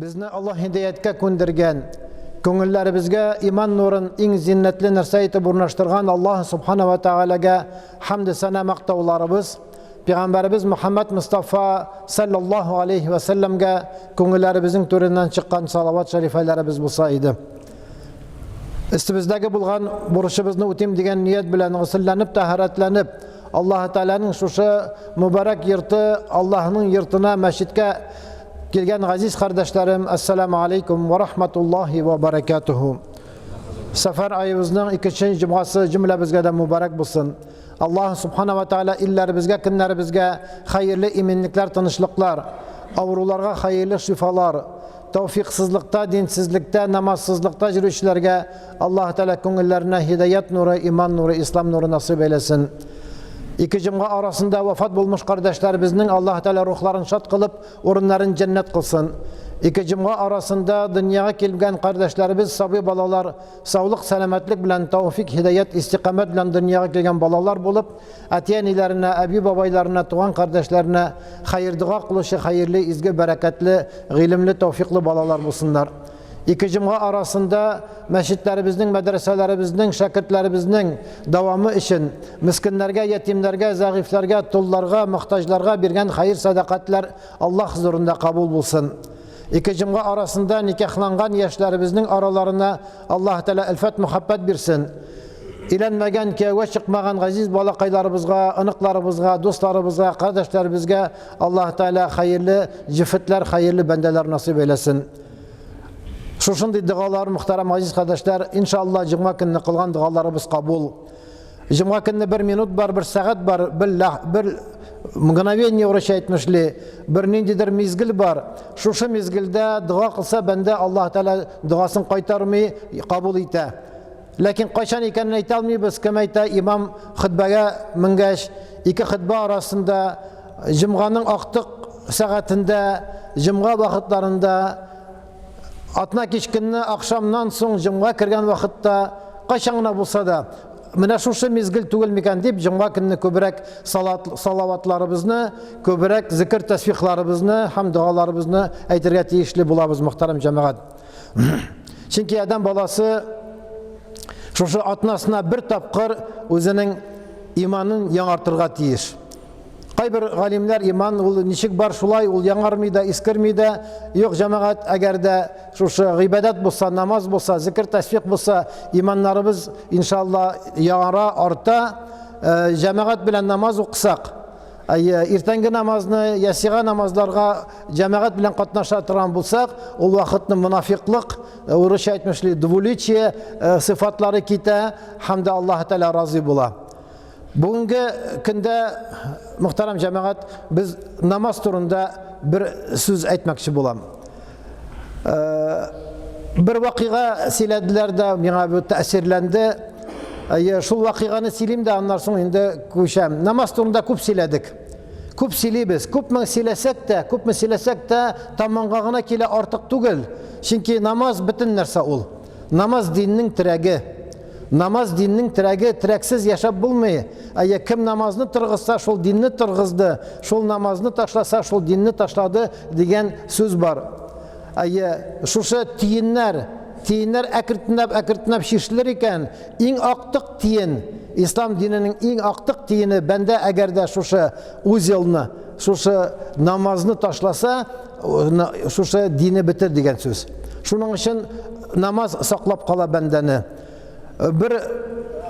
Безне Аллаһ һидаяткә күндергән, күңелләребезгә иман нурын иң зиннәтле нәрсә итеп урнаштырган Аллаһ Субхана ва Тәгаләгә хәмде сәна мактауларыбыз, Пәйгамбәребез Мөхәммәд Мустафа саллаллаһу алейхи ва сәлләмгә күңелләребезнең түреннән чыккан салават шәрифәләребез булса иде. Өстебездәге булган бурычыбызны үтим дигән ният белән госелләнеп, тәһарәтләнеп, Аллаһ Тәгаләнең шушы мөбарәк йорты, Аллаһның йортына, мәчеткә килгән газиз кардәшләрем, ассаламу алейкум ва рахматуллахи ва баракатуху. Сәфәр аебызның икенче җомгасы җөмләбезгә дә мөбарәк булсын. Аллаһ субхана ва тааля илләребезгә, көннәребезгә хәерле иминлекләр, тынычлыклар, авыруларга хәерле шифалар, Тәүфиксызлыкта, динсезлектә, намазсызлыкта йөрүчеләргә Аллаһ Тәгалә күңелләренә һидаят нуры, иман нуры, ислам нуры насыйп әйләсен. Ике җомга арасында вафат булмыш кардәшләребезнең Аллаһ Тәгалә рухларын шат кылып, урыннарын җәннәт кылсын. Ике җомга арасында дөньяга килгән кардәшләребез, сабый балалар, саулык, сәламәтлек белән, тәүфик, һидаят, истикамәт белән дөньяга килгән балалар булып, Әти-әниләренә, әби-бабайларына, туган кардәшләренә хәер-дога кылучы хәерле, изге, бәрәкәтле, гыйлемле, тәүфиклы балалар булсыннар. Ике җомга арасында мәчетләребезнең, мәдрәсәләребезнең, шәкертләребезнең дәвамы өчен мескеннәргә, ятимнәргә, зәгыйфьләргә, толларга, мохтаҗларга биргән хәер-сәдакатьләр Аллаһ хозурында кабул булсын. Ике җомга арасында никахланган яшьләребезнең араларына Аллаһ Тәгалә өлфәт-мөхәббәт бирсен. Өйләнмәгән, кияүгә чыкмаган газиз балакайларыбызга, оныкларыбызга, дусларыбызга, кардәшләребезгә Аллаһ Тәгалә хәерле җефетләр, хәерле бәндәләр насыйп әйләсен. Шушындый догалар, мөхтәрәм газиз кардәшләр, иншалла җомга көнне кылган догаларыбыз кабул. Җомга көнне бер минут бар, бер сәгать бар, бер, бер мгновение урысча әйтмешли, бер ниндидер мизгел бар. Шушы мизгелдә дога кылса, бәндә Аллаһ Тәгалә догасын кайтармый, кабул итә. Ләкин кайчан икәнен әйтә алмыйбыз. Кем әйтә, имам хөтбәгә менгәч, ике хөтбә арасында, җомганың актык сәгатендә, җомга вакытларында, атна кич көнне ахшамнан соң җомга кергән вакытта, кайчан гына булса да, менә шушы мизгел түгел микән дип, җомга көнне күбрәк салат, салаватларыбызны, күбрәк зикер тәсбихларыбызны һәм догаларыбызны әйтергә тиешле булабыз, мөхтәрәм җәмәгать. Чөнки адәм баласы шушы атнасына бер тапкыр үзенең иманын яңартырга тиеш. Кайбер галимнәр иман ул ничек бар шулай, ул яңармый да, искерми дә. Юк, җәмәгать, әгәр дә шушы гыйбадәт булса, намаз булса, зикер тәсбих булса, иманнарыбыз иншалла яңара, арта. Э, җәмәгать белән намаз укысак, Әйе, иртәнге намазны, ясига намазларга җәмәгать белән катнаша торган булсак, ул вакытны монафиклык, э, урысча әйтмешли, двуличие э, сыйфатлары китә һәм дә Аллаһ Тәгалә разый була. Бүгенге көндә, мөхтәрәм җәмәгать, без намаз турында бер сүз әйтмәкче булам. Э, бер вакыйга сөйләделәр дә, миңа бу тәэсирләнде. Әйе, шул вакыйганы сөйлим дә, аннан соң инде күчәм. Намаз турында күп сөйләдек. Күп сөйлибез. Күпме сөйләсәк тә, күпме сөйләсәк тә, таманга гына килә артык түгел. Чөнки намаз бөтен нәрсә ул. Намаз диннең терәге. Намаз диннең терәге, терәксез яшәп булмый. Әйе, кем намазны торгызса, шул динне торгызды, шул намазны ташласа, шул динне ташлады дигән сүз бар. Әйе, шушы тиеннәр, тиеннәр әкертенләп, әкертенләп чишелер икән, иң актык тиен, ислам диненең иң актык тиене бәндә әгәр дә шушы узелны, шушы намазны ташласа, шушы дине бетер дигән сүз. Шуның өчен намаз саклап кала бәндәне. Бер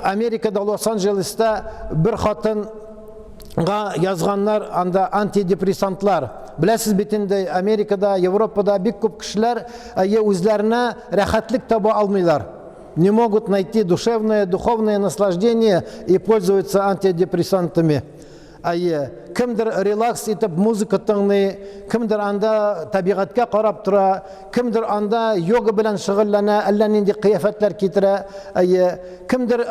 Америкада Лос-Анджелеста бер хатынга язганнар анда антидепрессантлар. Беләсез бит инде, Америкада, Европада бик күп кешеләр үзләренә рәхәтлек таба алмыйлар. Не могут найти душевное, духовное наслаждение и пользуются антидепрессантами. Әйе, кемдер релакс итеп музыка тыңлый, кемдер анда табигатькә карап тора, кемдер анда йога белән шөгыльләнә, әллә нинди кыяфәтләр китерә. Әйе, кемдер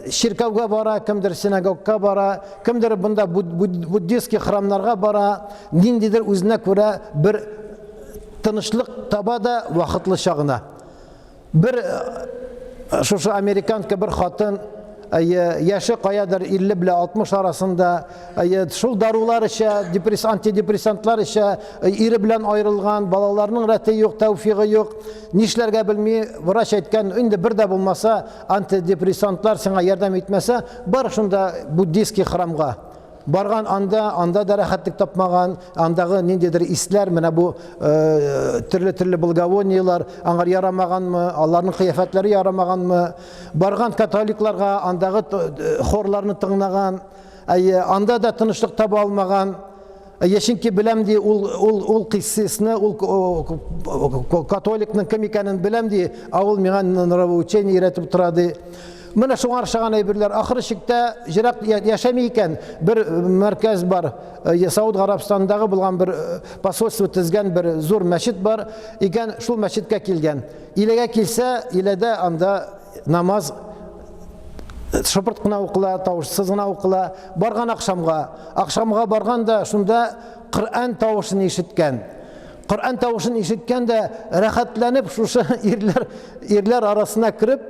чиркәүгә бара, кемдер синагогка бара, кемдер бында буддистский храмнарга бара, ниндидер үзенә күрә бер тынычлык таба да вакытлыча гына. Бер шушы американка бер хатын Әйе, яше каядыр 50 белән 60 арасында. Әйе, шул дарулар эчә, депресс, антидепрессантлар эчә, ире белән аерылган, балаларның рәте юк, тәүфигы юк. Нишләргә белми, врач әйткән, инде бер дә булмаса, антидепрессантлар сиңа ярдәм итмәсә, бар шунда буддийский храмга. Барган анда, анда да рәхәтлек тапмаган, андагы ниндидер исләр, менә бу э, төрле-төрле благовониелар аңар ярамаганмы, аларның кыяфәтләре ярамаганмы? Барган католикларга андагы э, хорларны тыңлаган, әйе, анда да тынычлык таба алмаган. Әйе, чөнки беләм ди, ул ул ул киссисны, ул католикның кем икәнен беләм ди, ә ул миңа нравоучение өйрәтеп тора ди. Менә шуңа охшаган әйберләр. Ахыр чиктә җырак яшәми икән, бер э, мәркәз бар, э, Сауд Гарәбстанындагы булган бер э, посольство төзгән бер зур мәчет бар икән, шул мәчеткә килгән. Иләгә килсә, иләдә анда намаз шыпырт кына укыла, тавышсыз гына укыла. Барган ахшамга, ахшамга барган да шунда Коръән тавышын ишеткән. Коръән тавышын ишеткән дә рәхәтләнеп шушы ирләр ирләр арасына кереп,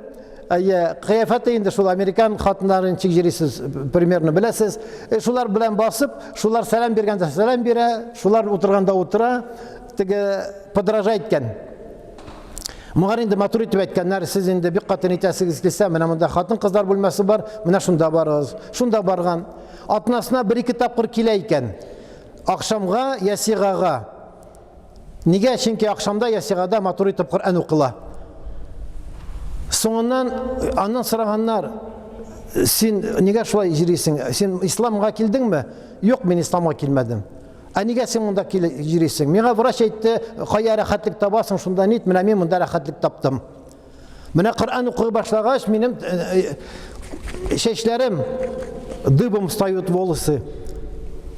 Әйе, кыяфәте инде шул американ хатыннары ничек йөрисез, примерно беләсез. Э, шулар белән басып, шулар сәлам биргәндә сәлам бирә, шулар утырганда утыра, теге подража иткән. Моңар инде матур итеп әйткәннәр, сез инде бик каты нитәсегез килсә, менә монда хатын-кызлар бүлмәсе бар, менә шунда барыгыз. Шунда барган. Атнасына бер-ике тапкыр килә икән. Ахшамга, ясигага. Нигә? Чөнки ахшамда ясигада матур итеп Коръән укыла. Соңыннан аннан сораганнар, син нигә шулай йөрисең? Син исламга килдеңме? Юк, мин исламга килмәдем. Ә нигә син монда йөрисең? Миңа врач әйтте, кая рәхәтлек табасың, шунда нит, менә мин монда рәхәтлек таптым. Менә Коръән укый башлагач, минем э, э, чәчләрем дыбом встают волосы.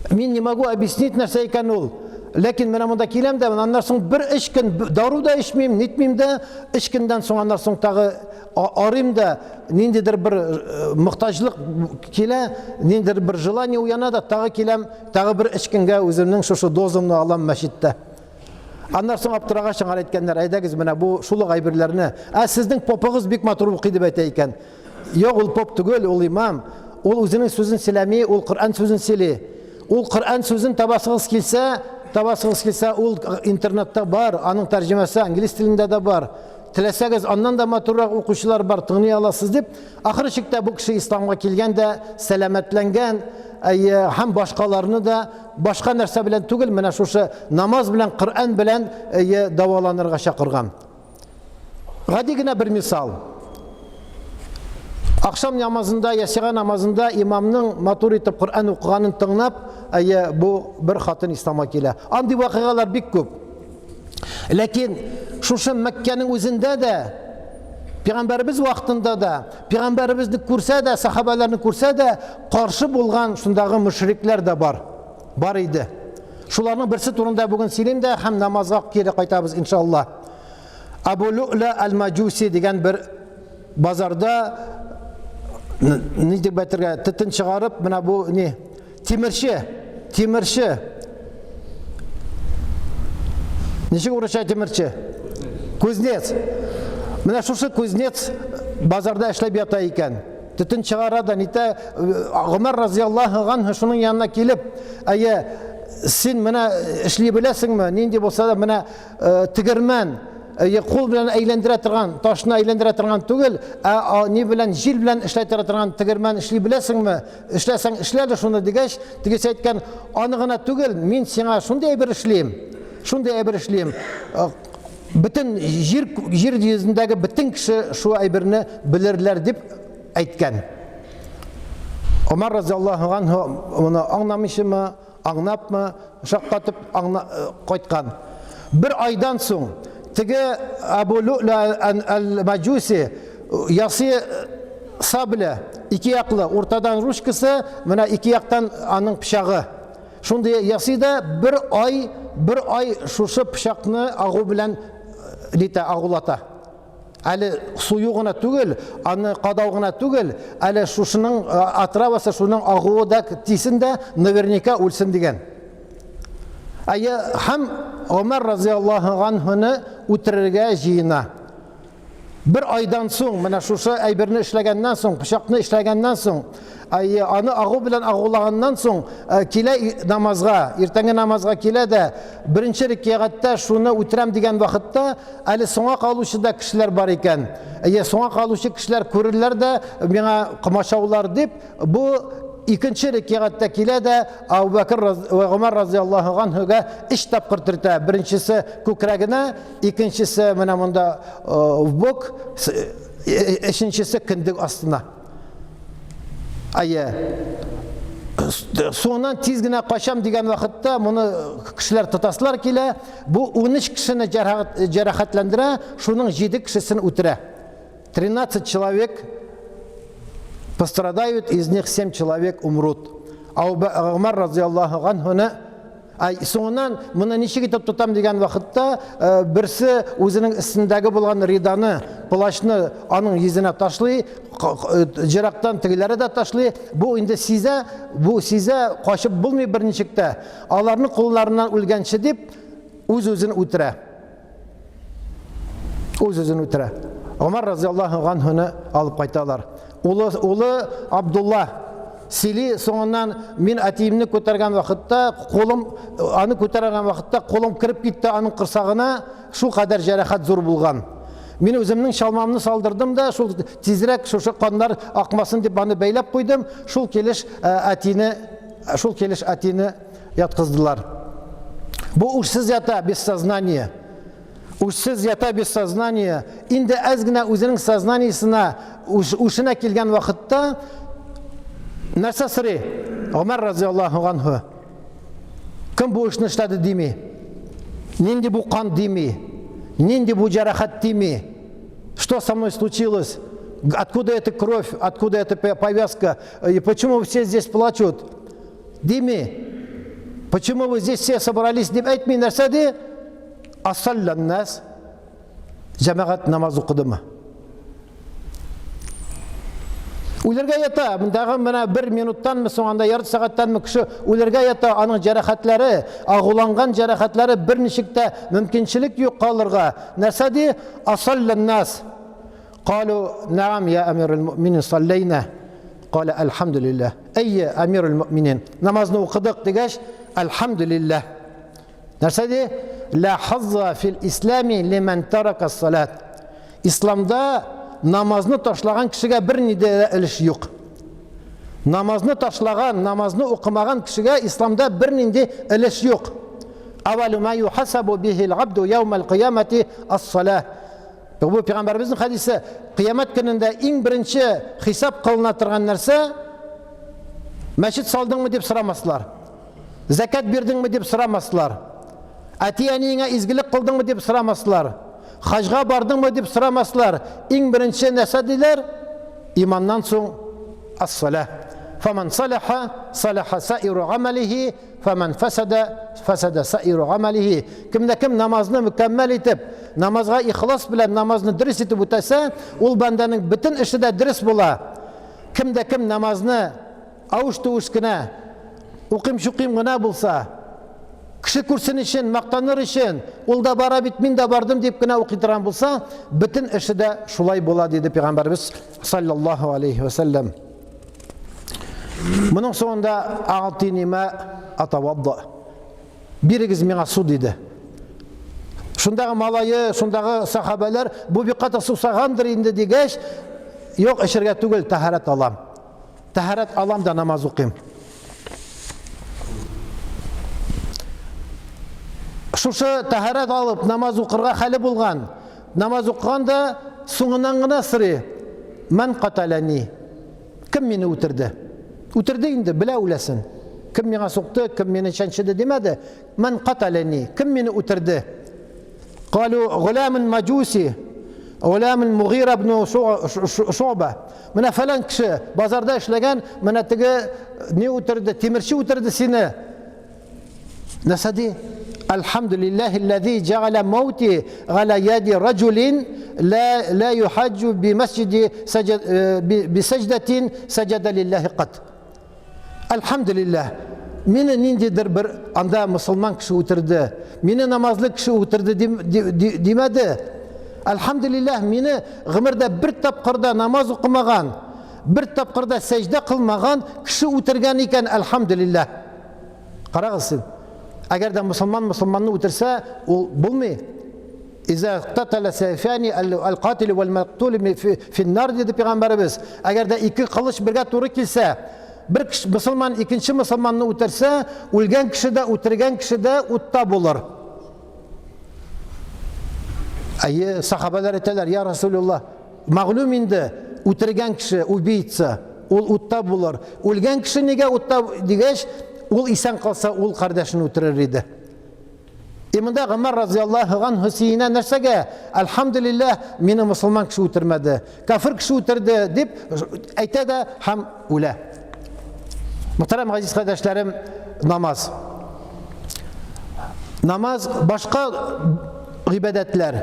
Мин не могу объяснить, нәрсә икән ул. Ләкин менә монда киләм дә, аннан соң бер өч көн дару да эчмим, нитмим дә, өч көннән соң аннан соң тагы арыйм да, ниндидер бер э, мохтаҗлык килә, ниндидер бер желание уяна да, тагы киләм, тагы бер өч көнгә үземнең шушы дозамны алам мәчеттә. Аннан соң аптырагач аңар әйткәннәр, әйдәгез менә бу шул ук әйберләрне. Ә сезнең попыгыз бик матур укый дип әйтә икән. Юк, ул поп түгел, ул имам. Ул үзенең сүзен сөйләми, ул Коръән сүзен сөйли. Ул Коръән сүзен табасыгыз килсә, табасыгыз килсә, ул интернетта бар, аның тәрҗемәсе английс телендә дә бар. Теләсәгез, аннан да матуррак укучылар бар, тыңлый аласыз дип, ахыр чиктә бу кеше исламга килгән дә, сәламәтләнгән, әйе, һәм башкаларны да башка нәрсә белән түгел, менә шушы намаз белән, Коръән белән әйе, дәваланырга чакырган. Гади генә бер мисал. Ахшам намазында, ясига намазында имамның матур итеп Коръән укыганын тыңлап, әйе, бу бер хатын исламга килә. Андый вакыйгалар бик күп. Ләкин шушы Мәккәнең үзендә дә Пәйгамбәребез вакытында да, пәйгамбәребезне күрсә дә, сахабаларны күрсә дә, каршы булган шундагы мөшрикләр дә бар. Бар иде. Шуларның берсе турында бүген сөйлим дә һәм намазга кире кайтабыз иншалла. Абу Лю'ля аль-Маджуси дигән бер базарда ни дип әйтергә, төтен чыгарып, менә бу ни, Тимерче, тимерче. Ничек урысча тимерче? Кузнец. Менә шушы кузнец базарда эшләп ята икән. Төтен чыгара да нитә. Гомәр разияллаһу анһу шуның янына килеп, әйе, син менә эшли беләсеңме? Нинди булса да менә э, тегермән, әйе, кул белән әйләндерә торган, ташны әйләндерә торган түгел, ә ни белән җил белән эшләтә торган тегермән эшли беләсеңме? Эшләсәң, эшлә әле шуны дигәч, тегесе әйткән, аны гына түгел, мин сиңа шундый әйбер эшлим, шундый әйбер эшлим. Э, бөтен җир, җир йөзендәге бөтен кеше шул әйберне белерләр дип әйткән. Омар разиаллаһу анһу моны аңламыйчамы, аңлапмы, шаккатып аңла, э, кайткан. Бер айдан соң теге Абу Лю'ля аль-Маджуси ясы сабля, ике яклы, уртадан ручкасы, менә ике яктан аның пычагы. Шундый ясый да бер ай, бер ай шушы пычакны агу белән э, нитә, агулата. Әле сую гына түгел, аны кадау гына түгел, әле шушының э, отравасы, шуның агуы да тисен дә, наверняка үлсен дигән. Әйе, һәм Гомәр разияллаһу анһуны үтерергә җыена. Бер айдан соң, менә шушы әйберне эшләгәннән соң, пычакны эшләгәннән соң, аны агу белән агулаганнан соң, э, килә намазга, иртәнге намазга килә дә, беренче рәкәгатьтә шуны үтерәм дигән вакытта, әле соңа калучы да кешеләр бар икән. Әйе, соңа калучы кешеләр күрерләр дә, миңа комачаулар дип, бу икенче рәкәгатьтә килә дә, Абу Бәкр вә Гомәр разияллаһу анһуга өч тапкыр төртә. Беренчесе күкрәгенә, Икенчесе менә монда э, в бок, э, э, өченчесе кендек астына. Әйе. Соңыннан тиз генә качам дигән вакытта моны кешеләр тотасылар килә. Бу 13 кешене җәрәхәтләндерә, шуның 7 кешесен үтерә. 13 человек пострадают, из них 7 человек умрут. Умар разияллаһу анһуны Ай, соңыннан моны ничек итеп тотам дигән вакытта, э, берсе үзенең өстендәге булган риданы, плащны аның йөзенә ташлый, э, җырактан тегеләре дә ташлый. Бу инде сизә, бу сизә, качып булмый берничек тә. Аларның кулларыннан үлгәнче дип, үз-үзен үтерә. Үз-үзен үтерә. Омар разияллаһу анһуны алып кайталар. Улы, улы Абдулла сөйли, соңыннан мин әтиемне күтәргән вакытта, кулым, аны күтәргән вакытта кулым кереп китте аның корсагына, шул кадәр җәрәхәт зур булган. Мин үземнең чалмамны салдырдым да, шул тизрәк шушы каннар акмасын дип аны бәйләп куйдым. Шул килеш э, әтине, шул килеш әтине яткыздылар. Бу ушсыз ята, без сознания. Ушсыз ята без сознания. Инде әз генә үзенең сознаниесына, ушына килгән вакытта нәрсә сорый? Гомәр разияллаһу анһу. Кем бу эшне эшләде дими? Нинди бу кан дими? Нинди бу җәрәхәт дими? Что со мной случилось? Откуда эта кровь? Откуда эта повязка? И почему все здесь плачут? Дими. Почему вы здесь все собрались? Дип әйтми нәрсә ди? Асалланнас. Җәмәгать намаз укыдымы? Үлергә ята, мондагы менә бер минуттанмы соң анда ярты сәгатьтәнме кеше үлергә ята, аның җәрәхәтләре, агуланган җәрәхәтләре берничек тә мөмкинчелек юк калырга. Нәрсә ди? Асалланнас. Калу, наам, я әмирул мөминин, салләйнә. Калә, әлхәмдүлилләһ. Әйе, әмирул мөминин, намазны укыдык дигәч, әлхәмдүлилләһ. Нәрсә ди? Ла хазза фил ислами лиман тарака салат. Исламда намазны ташлаган кешегә берни дә өлеш юк. Намазны ташлаган, намазны укымаган кешегә исламда бернинди өлеш юк. Авалу ма юхасабу бихил абду яумал кыямати ас-салах. Бу пәйгамбәребезнең хәдисе, кыямәт көнендә иң беренче хисап кылына торган нәрсә мәчет салдыңмы дип сорамаслар. Зәкят бирдеңме дип сорамаслар. Әти-әниеңә изгелек кылдыңмы дип сорамаслар. Хаҗга бардыңмы дип сорамаслар. Иң беренче нәрсә диләр? Иманнан соң ас-салах. Фаман салаха, салаха саиру гамалихи, Фәмән фәсәдә, фәсәдә саиру гамәлихи. Кемдә кем намазны мөкәммәл итеп, намазга ихлас белән намазны дөрес итеп үтәсә, ул бәндәнең бөтен эше дә дөрес була. Кемдә кем намазны авыш-туыш кенә, укыйм-чукыйм гына булса, кеше күрсен өчен, мактаныр өчен, ул да бара бит, мин дә бардым дип кенә укый торган булса, бөтен эше дә шулай була, диде Пәйгамбәребез саллаллаһу алейхи ва сәлләм. Моның соңында ағтини ма атавадда. Бирегез миңа су диде. Шундагы малае, шундагы сахабәләр бу бик каты сусагандыр инде дигәч, юк, эчергә түгел, тәһарәт алам. Тәһарәт алам да намаз укыйм. Шушы тәһарәт алып намаз укырга хәле булган. Намаз укыган да соңыннан гына сорый. Ман каталани? Кем мине үтерде? Үтерде инде, белә үләсен. Кем миңа сукты, кем мине чәнчеде димәде. Ман каталани? Кем мине үтерде? Калу гуламун маджуси, гуламун Мугира ибн Шуба. Менә фәлән кеше базарда эшләгән, менә теге не үтерде, тимерче үтерде сине. Нәрсә ди? Альхамдулиллахи аллази җәгәлә маути галя яди раҗулин ла ла юхаҗҗу би масҗиди саҗад э, би сәҗдәтин сәҗәдә лиллахи кат. Альхамдулиллах. Мине ниндидер бер анда мусульман кеше үтерде. Мине намазлы кеше үтерде димәде. Әлхәмдүлилләһ, мине гомердә бер тапкыр да намаз укымаган, бер тапкыр да сәҗдә кылмаган кеше үтергән икән, әлхәмдүлилләһ. Карагыз син. Әгәр дә мусульман мусульманны үтерсә, ул булмый. Иза иктатала сайфани аль-катил вал мактул финнар диде пәйгамбәребез. Әгәр дә ике кылыч бергә туры килсә, бер кеше мусульман икенче мусульманны үтерсә, үлгән кеше дә, үтергән кеше дә утта булыр. Әйе, сахабалар әйтәләр, я Расулуллаһ, мәгълүм инде, үтергән кеше, убийца, ул утта булыр. Үлгән кеше нигә утта дигәч, ул исән калса, ул кардәшен үтерер иде. И монда Гомәр разияллаһу анһу сөенә нәрсәгә? Әлхәмдүлилләһ, мине мусульман кеше үтермәде, кафир кеше үтерде дип әйтә дә һәм үлә. Мөхтәрәм газиз кардәшләрем, намаз. Намаз башка гыйбадәтләр,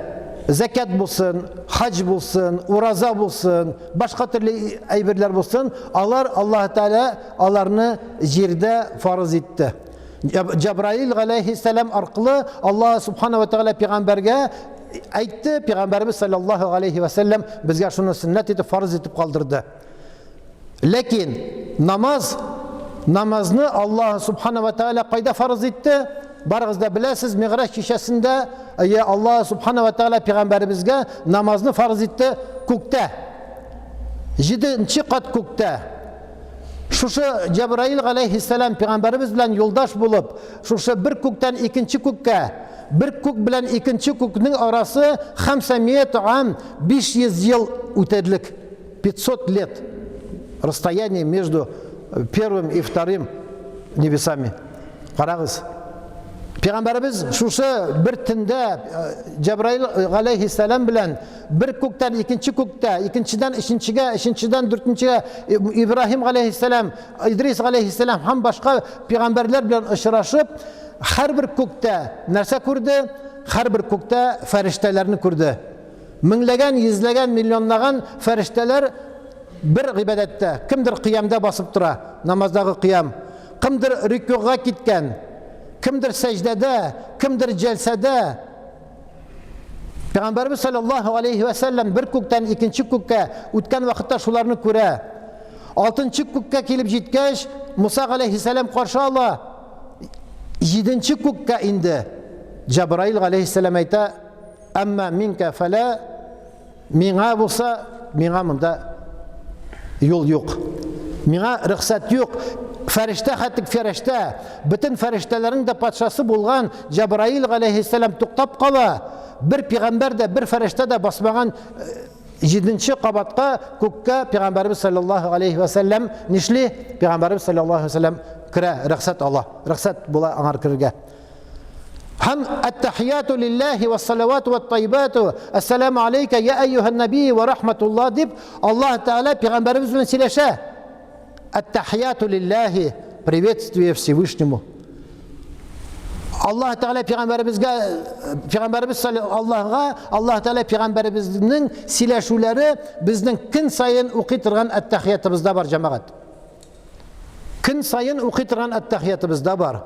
зәкят булсын, хаҗ булсын, ураза булсын, башка төрле әйберләр булсын, алар Аллаһ Тәгалә аларны җирдә фарыз итте. Җабраил галәйһиссәлам аркылы Аллаһ субхана ва тәгалә пәйгамбәргә әйтте, пәйгамбәребез саллаллаһу алейхи ва сәлләм безгә шуны сөннәт итеп, фарыз итеп калдырды. Ләкин намаз намазны Аллаһ субхана ва тәгалә кайда фарыз итте? Барыгыз да беләсез, Мигъраҗ кичәсендә әйе Аллаһ субхана ва тәгалә пәйгамбәребезгә намазны фарыз итте күктә. Җиденче кат күктә. Шушы Җәбраил галәйһиссәлам пәйгамбәребез белән юлдаш булып, шушы бер күктән икенче күккә, бер күк белән икенче күкнең арасы хамсамият ам 500 ел үтәрлек. 500 лет расстояние между первым и вторым небесами. Карагыз. Пәйгамбәребез шушы бер төндә Җәбраил галәйһиссәлам белән бер күктән икенче күктә, икенчедән өченчегә, өченчедән дүртенчегә Ибраһим галәйһиссәлам, Идрис галәйһиссәлам һәм башка пәйгамбәрләр белән очрашып, һәрбер күктә нәрсә күрде? Һәрбер күктә фәрештәләрне күрде. Меңләгән, йөзләгән, миллионлаган фәрештәләр бер гыйбадәттә, кемдер кыямда басып тора, намаздагы кыям, кемдер рөкүгъга киткән, кемдер сәҗдәдә, кемдер җәлсәдә. Пәйгамбәребез саллаллаһу алейхи ва сәлләм бер күктән икенче күккә үткән вакытта шуларны күрә. Алтынчы күккә килеп җиткәч, Муса галәйһиссәлам каршы ала. Җиденче күккә инде Җабраил галәйһиссәлам әйтә, Әмма минкә фәлә, миңа булса, миңа монда юл юк. Миңа рөхсәт юк. Фәрештә хәтик фәрештә, бөтен фәрештәләрнең дә патшасы булган Җабраил галәйһиссәлам туктап кала. Бер пәйгамбәр дә, бер фәрештә дә басмаган э, җиденче кабатка күккә пәйгамбәребез саллаллаһу алейхи ва сәлләм нишли? Пәйгамбәребез саллаллаһу алейхи ва сәлләм керә, рөхсәт ала. Рөхсәт була аңар керергә. Һәм әттәхияту лилләһи вә салавату вә тайбату әссәламу алейка я әйюһән нәби вә рахматуллах дип Аллаһ Тәгалә пәйгамбәребез белән сөйләшә. Әттәхияту лилләһи приветствие Всевышнему. Аллаһ Тәгалә пәйгамбәребезгә пәйгамбәребез Аллаһга Аллаһ Тәгалә пәйгамбәребезнең сөйләшүләре безнең көн саен укый торган әттәхиятыбызда бар, җәмәгать. Көн саен укый торган әттәхиятыбызда бар.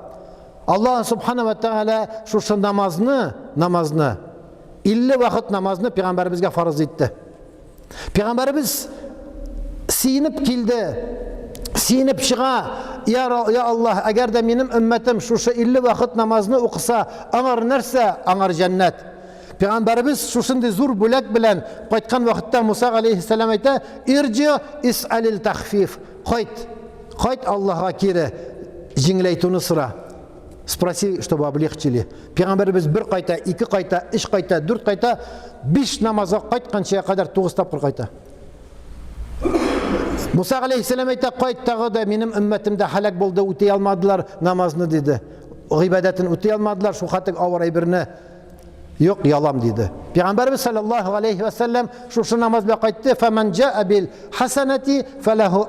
Аллаһ субхана ва тәгалә шушы намазны, намазны 50 вакыт намазны пәйгамбәребезгә фарыз итте. Пәйгамбәребез сиенеп килде, сиенеп чыга, я, я Аллаһ, әгәр дә минем өммәтем шушы 50 вакыт намазны укыса, аңар нәрсә? Аңар җәннәт. Пәйгамбәребез шушындый зур бүләк белән кайткан вакытта Муса галәйһиссәлам әйтә, Ирҗи ис'алил тахфиф. Кайт, кайт Аллаһга кире, җиңеләйтүне сора. Спроси, чтобы облегчили. Пәйгамбәребез бер кайта, ике кайта, өч кайта, дүрт кайта, биш намазга кайтканчыга кадәр тугыз тапкыр кайта. Муса галәйһиссәлам әйтә, кайт тагы да минем өммәтем дә һәлак булды, үти алмадылар намазны диде. Гыйбадәтен үти алмадылар, шул хәтле авыр әйберне. Юк, ялам диде. Пәйгамбәрбез саллаллаһу алейхи ва саллям шушы намаз белән кайтты. Фаман җаа бил хасанати фалаху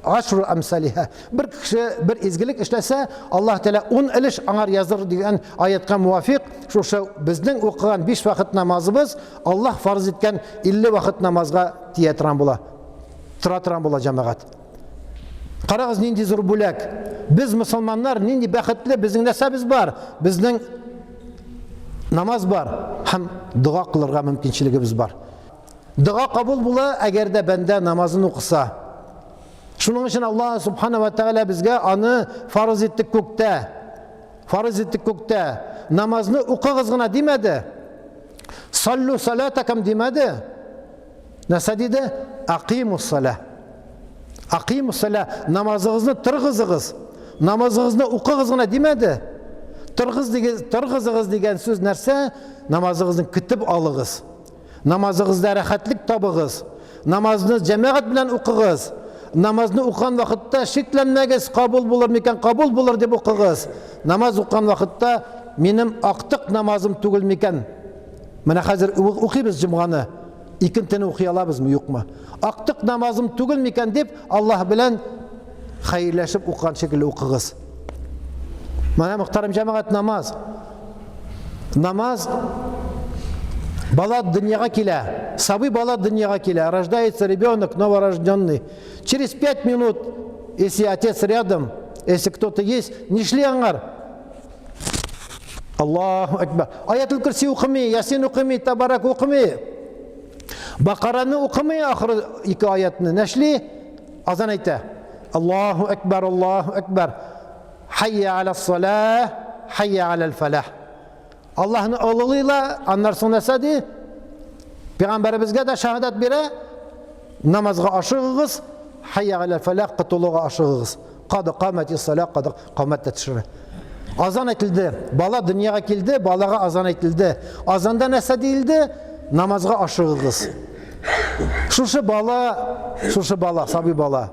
ашру амсалиха. Бер кеше бер изгелек эшләсә, Аллаһ Тәгалә 10 өлеш аңар языр дигән аятка муафик, шушы безнең укыган 5 вакыт намазыбыз Аллаһ фарыз иткән 50 вакыт намазга тия торган була. Тора торган була җәмәгать. Карагыз, нинди зур бүләк. Без мусульманнар нинди бәхетле, безнең нәрсәбез бар? Безнең Намаз бар һәм дога кылырга мөмкинчелегебез бар. Дога кабул була, әгәр дә бәндә намазын укыса. Шуның өчен Аллаһ субхана ва тәгалә безгә аны фарыз итте күктә. Фарыз итте күктә. Намазны укыгыз гына димәде. Саллу салатакум димәде. Нәрсә диде? Акимус сала. Акимус сала. Намазыгызны торгызыгыз. Намазыгызны укыгыз гына димәде. Торгыз дигез, торгызыгыз дигән сүз нәрсә? Намазыгызны көтеп алыгыз. Намазыгызда рәхәтлек табыгыз. Намазны җәмәгать белән укыгыз. Намазны укыган вакытта шикләнмәгез, кабул булыр микән, кабул булыр дип укыгыз. Намаз укыган вакытта минем актык намазым түгел микән? Менә хәзер укыйбыз җомганы. Икентене укый алабызмы, юкмы? Актык намазым түгел микән дип Аллаһ белән хәерләшеп укыган шикелле укыгыз. Менә мөхтәрәм җәмәгать намаз. Намаз бала дөньяга килә. Сабый бала дөньяга килә. Рождается ребенок новорожденный. Через пять минут, если отец рядом, если кто-то есть, не шли аңар. Аллаһу Акбар. Аятул Курси укымый, Ясин укымый, Табарак укымый. Бакараны укымый ахыры ике аятны. Нәшли? Азан әйтә. Аллаһу Акбар, Аллаһу Акбар. Хайя аля салах, хайя аля фалах. Аллаһны олылыйла, аннан соң нәрсә ди? Пәйгамбәребезгә дә шаһадәт бирә. Намазга ашыгыгыз, хайя аля фалах, котылуга ашыгыгыз. Кад камати сала, кад камат төшерә. Азан әйтелде. Бала дөньяга килде, балага азан әйтелде. Азанда нәрсә диелде? Намазга ашыгыгыз. Шушы бала, шушы бала, сабый бала.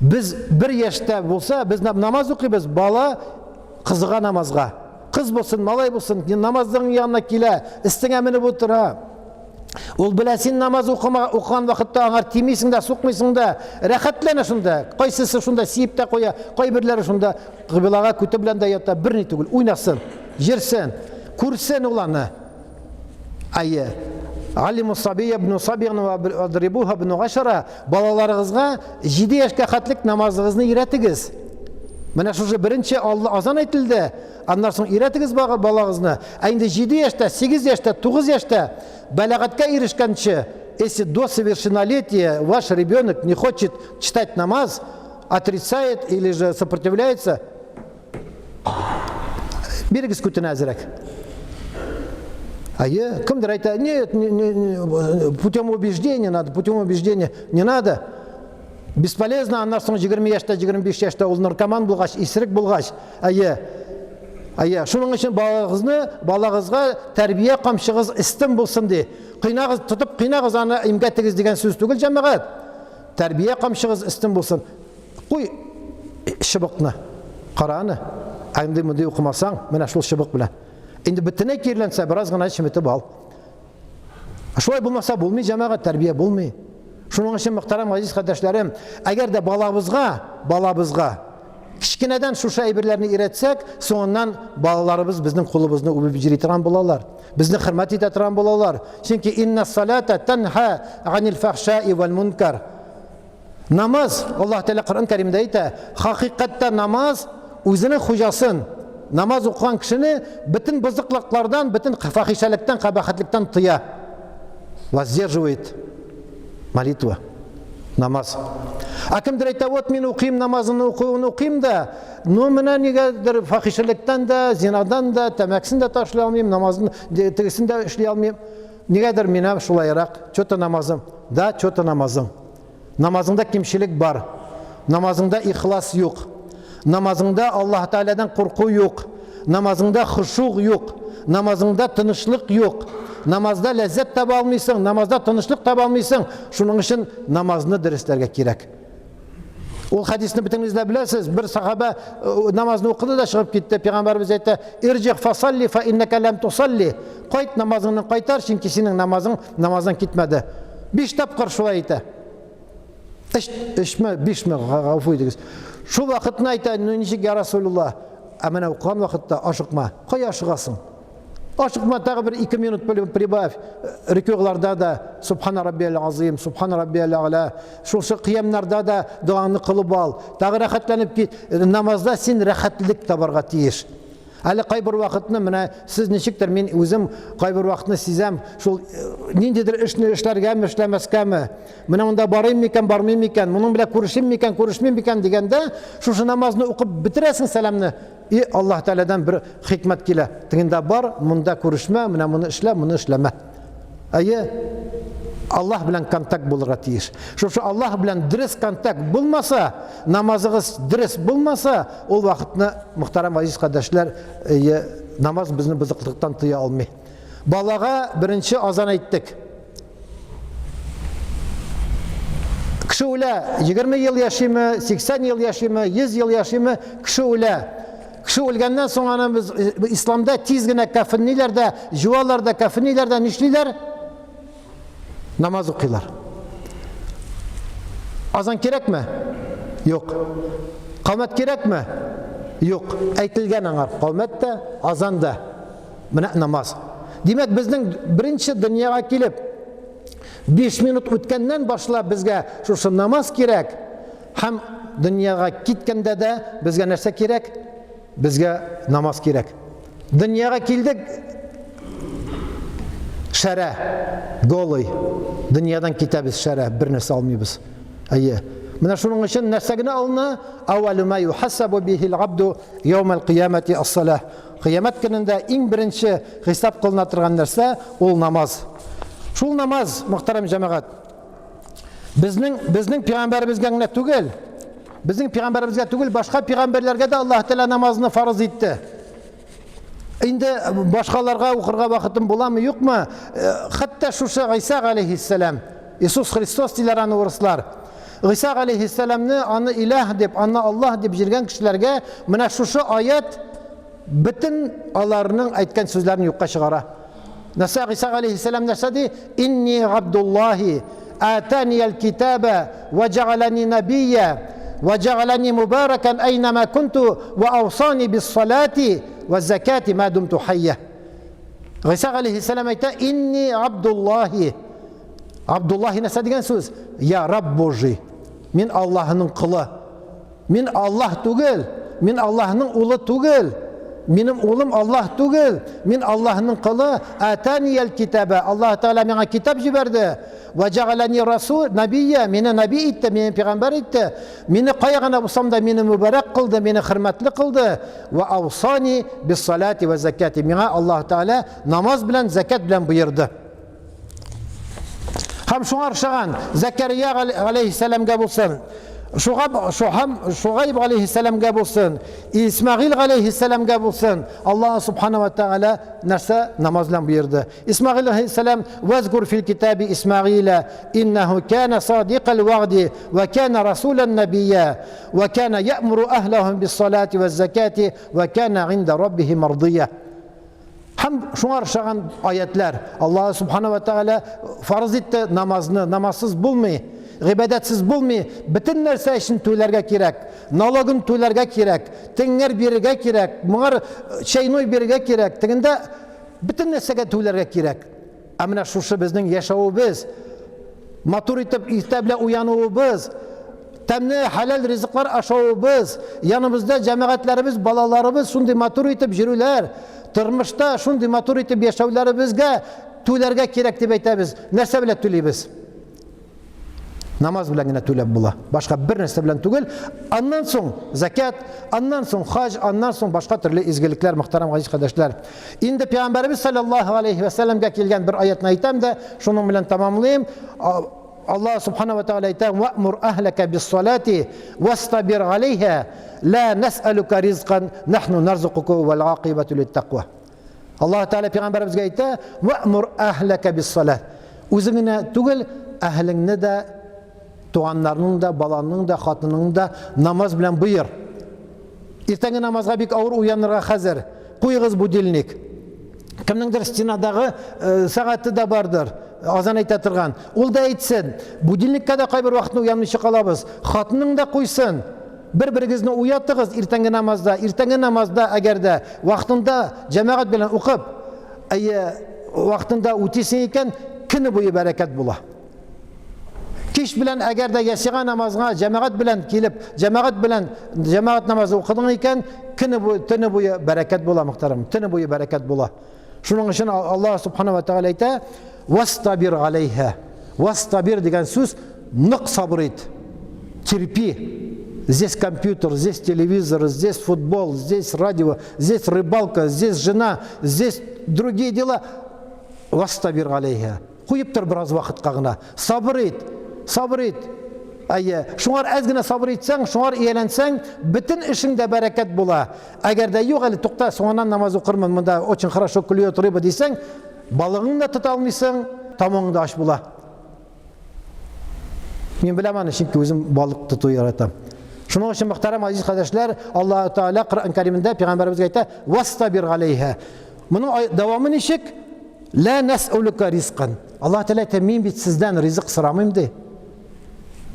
Без бер яшьтә булса, без намаз укыйбыз, бала кызыга намазга. Кыз булсын, малай булсын, намазның янына килә, өстеңә менеп утыра. Ул белә, син намаз укыма, укыган вакытта аңар тимисең дә, сукмыйсың да, рәхәтләнә шунда. Кайсысы шунда сиеп тә куя, кайберләре шунда кыйблага күте белән дә ята, берни түгел, уйнасын, йөрсен, күрсен ул аны. Әйе. Алиму сабия ибн сабигн ва адрибуха ибн гашара. Балаларыгызга 7 яшькә хәтлек намазыгызны өйрәтегез. Менә шушы беренче алла азан әйтелде. Аннан соң өйрәтегез балагызны. Ә инде 7 яшьтә, 8 яшьтә, 9 яшьтә бәләгатькә ирешкәнче, если до совершеннолетия ваш ребенок не хочет читать намаз, отрицает или же сопротивляется, бирегез күтенә әзрәк. Әйе, кемдер әйтә, нет, не, не, не, путем убеждения надо, путем убеждения не надо. Бесполезно, аннан соң 20 яшьтә, 25 яшьтә ул наркоман булгач, исерек булгач, әйе. Әйе, шуның өчен балагызны, балагызга тәрбия камчыгыз өстен булсын ди. Кыйнагыз, тотып кыйнагыз аны, имгәтегез дигән сүз түгел, җәмәгать. Тәрбия камчыгыз өстен булсын. Куй чыбыкны. Кара аны. Ә инде мондый укымасаң, менә шул чыбык белән. Инде бөтенләй киреләнсә, бераз гына чеметеп ал. Шулай булмаса булмый, җәмәгать, тәрбия булмый. Шуның өчен, мөхтәрәм газиз кардәшләрем, әгәр дә балабызга, балабызга кечкенәдән шушы әйберләрне өйрәтсәк, соңыннан балаларыбыз безнең кулыбызны үбеп йөри торган булалар. Безне хөрмәт итә торган булалар. Чөнки инна салата танха анил фахшаи вал мункар. Намаз, Аллаһ Тәгалә Коръән Кәримдә әйтә, хакыйкатьтә намаз үзенең хуҗасын, намаз укыган кешене бөтен бозыклыклардан, бөтен фахишәлектән, кабахәтлектән тыя. Воздерживает молитва. Намаз. Ә кемдер әйтә, вот мин укыйм намазын укуын укыйм да, ну менә нигәдер фахишәлектән дә, зинадан да, тәмәкесен дә ташлый алмыйм, намазын тегесен дә эшли алмыйм. Нигәдер мина шулайрак, что-то намазым. Да, что-то намазың. Намазыңда кимчелек бар. Намазыңда ихлас юк. Намазыңда Аллаһ Тәгаләдән курку юк. Намазыңда хошуг юк. Намазыңда тынычлык юк. Намазда ләззәт таба алмыйсың, намазда тынычлык таба алмыйсың. Шуның өчен намазны дөресләргә кирәк. Ул хәдисне бөтенегез дә беләсез. Бер сахаба э, намазны укыды да чыгып китте. Пәйгамбәребез әйтте: "Ирҗи фасалли фа иннака лам тусалли." Кайт намазыңны кайтар, чөнки синең намазың намаздан китмәде. Биш тапкыр шулай әйтә. Өч, өчме, бишме, гафу итегез. Шул вакытны әйтә, ну ничек я Расулулла? Ә менә укыган вакытта ашыкма. Кая ашыгасың? Ашыкма, тагы бер ике минут прибавь. Рекүгларда да Субхана раббиял азим, Субхана раббиял а'ла. Шушы кыямнарда да догаңны кылып ал. Тагы рәхәтләнеп кит. Намазда син рәхәтлек табарга тиеш. Әле кайбер вакытны менә сез ничектер, мин үзем кайбер вакытны сизәм, шул э, ниндидер эшне эшләргәме, эшләмәскәме, менә монда барыйм микән, бармыйм микән, моның белән күрешим микән, күрешмим микән дигәндә, шушы намазны укып бетерәсең сәламне, и Аллаһ Тәгаләдән бер хикмәт килә. Тегендә бар, монда күрешмә, менә моны эшлә, моны эшләмә. Әйе, Аллаһ белән контакт булырга тиеш. Шушы Аллаһ белән дөрес контакт булмаса, намазыгыз дөрес булмаса, ул вакытны, мөхтәрәм газиз кардәшләр, әйе, намаз безне бозыклыктан тыя алмый. Балага беренче азан әйттек. Кеше үлә, 20 ел яшиме, 80 ел яшиме, 100 ел яшиме, кеше үлә. Кеше үлгәннән соң аны без э, исламда тиз генә кәфенлиләр дә, җуалар да, кәфенлиләр дә нишлиләр? Намаз укыйлар. Азан кирәкме? Юк. Камәт кирәкме? Юк. Әйтелгән аңар камәт тә, азан да. Менә намаз. Димәк, безнең беренче дөньяга килеп 5 минут үткәннән башлап безгә шушы намаз кирәк. Һәм дөньяга киткәндә дә безгә нәрсә кирәк? Безгә намаз кирәк. Дөньяга килдек, шәрә, голый. Дөньядан китәбез шәрә, бер нәрсә алмыйбыз. Әйе. Менә шуның өчен нәрсә генә алына? Әүвәлү ма юхасабу бихил абду яумал кыямати ас-салах. Кыямәт көнендә иң беренче хисап кылына торган нәрсә ул намаз. Шул намаз, мөхтәрәм җәмәгать, Безнең безнең пәйгамбәребезгә генә түгел, безнең пәйгамбәребезгә түгел, башка пәйгамбәрләргә дә Аллаһ Тәгалә намазны фарыз итте. Инде башкаларга укырга вакытым буламы, юкмы? Э, хәтта шушы Гайса галәйһиссәлам, Иисус Христос диләр аны урыслар. Гайса галәйһиссәламны аны илаһ дип, аны Аллаһ дип җиргән кешеләргә менә шушы аят Бөтен аларның әйткән сүзләрен юкка чыгара. Нәрсә Гыйса галәйһиссәлам нәрсә ди? Инни Габдуллаһи атани аль-китаба ва җәгаләни набийя ва җәгаләни мубаракан әйнәмә кунту ва аусани бис-салати ва закати ма думту хайя. Гыйса галәйһиссәлам әйтә, Инни Абдуллаһи. Абдуллаһи нәрсә дигән сүз? Я Рабб Божий. Мин Аллаһның колы. Мин Аллаһ түгел, мин Аллаһның улы түгел. Минем улым Аллаһ түгел, мин Аллаһның колы. Атанияль китабә. Аллаһ Тәгалә миңа китап җибәрде. Ва җәгаләни расул набия, мине наби итте, мине пәйгамбәр итте. Мине кая гына булсам да мине мөбарәк кылды, мине хөрмәтле кылды. Ва аусани бис-салати ва закати. Миңа Аллаһ Тәгалә намаз белән, закат белән боерды. Һәм шуңа охшаган Зәкәрия галәйһиссәламгә булсын, шуга шуһам Шугайб галәйһиссәламгә булсын, Исмагыйл галәйһиссәламгә булсын, Аллаһ субхана ва тааля нәрсә намаз белән боерды. Исмагыйл галәйһиссәлам вазкур фил китаби Исмагыйла иннаху кана садикал вагди ва кана расулан набия ва кана я'муру ахлаху бис салати ваз закати ва кана инда раббихи мардия. Һәм шуңа охшаган аятлар. Аллаһ субхана ва тааля фарыз итте намазны, намазсыз булмый, гыйбадәтсез булмый. Бөтен нәрсә өчен түләргә кирәк. Налогын түләргә кирәк, теңгер бирергә кирәк, моңар э, чайной бирергә кирәк. Тегендә бөтен нәрсәгә түләргә кирәк. Ә менә шушы безнең яшәвебез, матур итеп иртә белән уянуыбыз, тәмле хәләл ризыклар ашавыбыз, яныбызда җәмәгатьләребез, балаларыбыз шундый матур итеп йөрүләр, тормышта шундый матур итеп яшәүләребезгә түләргә кирәк дип әйтәбез. Нәрсә белән түлибез? Намаз белән генә түләп була. Башка бер нәрсә белән түгел. Аннан соң закят, аннан соң хаҗ, аннан соң башка төрле изгелекләр, мөхтәрәм газиз кардәшләр. Инде пәйгамбәребез саллаллаһу алейхи ва сәлләмгә килгән бер аятны әйтәм дә, шуның белән тәмамлыйм. Аллаһ субхана ва тааля әйтә: "Ва'мур ахлака бис-салати вастабир алейха, ла нас'алука ризкан, нахну нарзукука вал акибату лит-таква." Аллаһ Тәгалә пәйгамбәребезгә әйтә: "Ва'мур ахлака бис-салат." Үзең генә түгел, әһелеңне дә, туганнарның да, балаңның да, хатыныңның да намаз белән боер. Иртәнге намазга бик авыр уянырга хәзер. Куегыз будильник. Кемнеңдер стенадагы э, сәгате дә бардыр, азан әйтә торган. Ул да әйтсен. Будильникка да кайбер вакытны уянмыйча калабыз. Хатының да куйсын. Бер-берегезне уятыгыз иртәнге намазда. Иртәнге намазда әгәр дә вакытында җәмәгать белән укып, әйе, вакытында үтисең икән, көне буе бәрәкәт була. Кич белән әгәр дә ясига намазга җәмәгать белән килеп, җәмәгать белән җәмәгать намазы укыдың икән, көне буе, төне буе бәрәкәт була, мөхтәрәм. Төне буе бәрәкәт була. Шуның өчен Аллаһ субхана ва тәгалә әйтә, "Вастабир алейха". Вастабир дигән сүз нык сабыр ит. Терпи. Здесь компьютер, здесь телевизор, здесь футбол, здесь радио, здесь рыбалка, здесь жена, здесь другие дела. Вастабир алейха. Куеп тор бераз вакытка гына. Сабыр ит. Сабыр ит. Әйе, шуңар әз генә сабыр итсәң, шуңар ияләнсәң, бөтен эшеңдә бәрәкәт була. Әгәр дә юк әле, тукта, соңыннан намаз укырмын, монда очень хорошо клюет рыба дисәң, балыгыңны да тота алмыйсың, тамагың да ач була. Мин беләм аны, чөнки үзем балык тоту яратам. Шуның өчен мөхтәрәм азиз кардәшләр, Аллаһ Тәгалә Коръән Кәримендә пәйгамбәребезгә әйтә: "Вастабир галәйһа". Моның дәвамы ничек? Лә нәсәлүкә ризкан. Аллаһ Тәгалә әйтә, мин бит сездән ризык сорамыйм ди.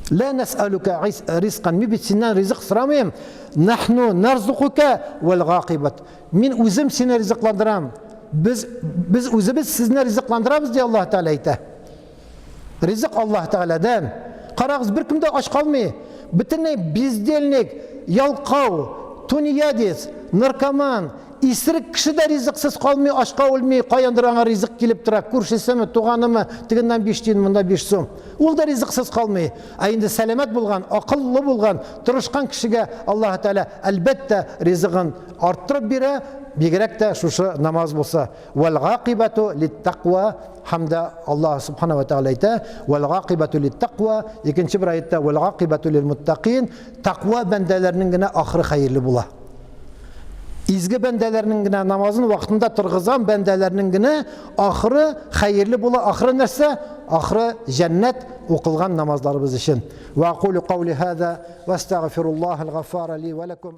Лә нәсәлүкә ризкан. Мин бит синнән ризык сорамыйм. Нахну нарзукука вәл гакыйбат. Мин үзем сине ризыкландырам. Без без үзебез сезне ризыкландырабыз ди Аллаһ Тәгалә әйтә. Ризык Аллаһ Тәгаләдән. Карагыз, беркем дә ач калмый. Бөтенләй бездельник, ялкау, тунеядец, наркоман, исерек кеше дә ризыксыз калмый, ачка үлми, каяндыр аңа ризык килеп тора, күршесеме, туганымы, тегеннән 5 тиен, монда 5 сум. Ул да ризыксыз калмый. Ә инде сәламәт булган, акыллы булган, тырышкан кешегә Аллаһ Тәгалә әлбәттә ризыгын арттырып бирә, бигрәк тә шушы намаз булса. Вәл гакыйбату литтаква һәм дә Аллаһ субхана ва тәгалә әйтә, вәл гакыйбату литтаква, икенче бер аятта вәл гакыйбату лил муттакин, таква бәндәләрнең генә ахыры хәерле була. Изге бәндәләрнең генә намазын вакытында торгызган бәндәләрнең генә ахыры хәерле була. Ахыры нәрсә? Ахыры җәннәт укылган намазларыбыз өчен. Ва акулу каули хаза ва астагфируллаһал гаффара ли ва лакум.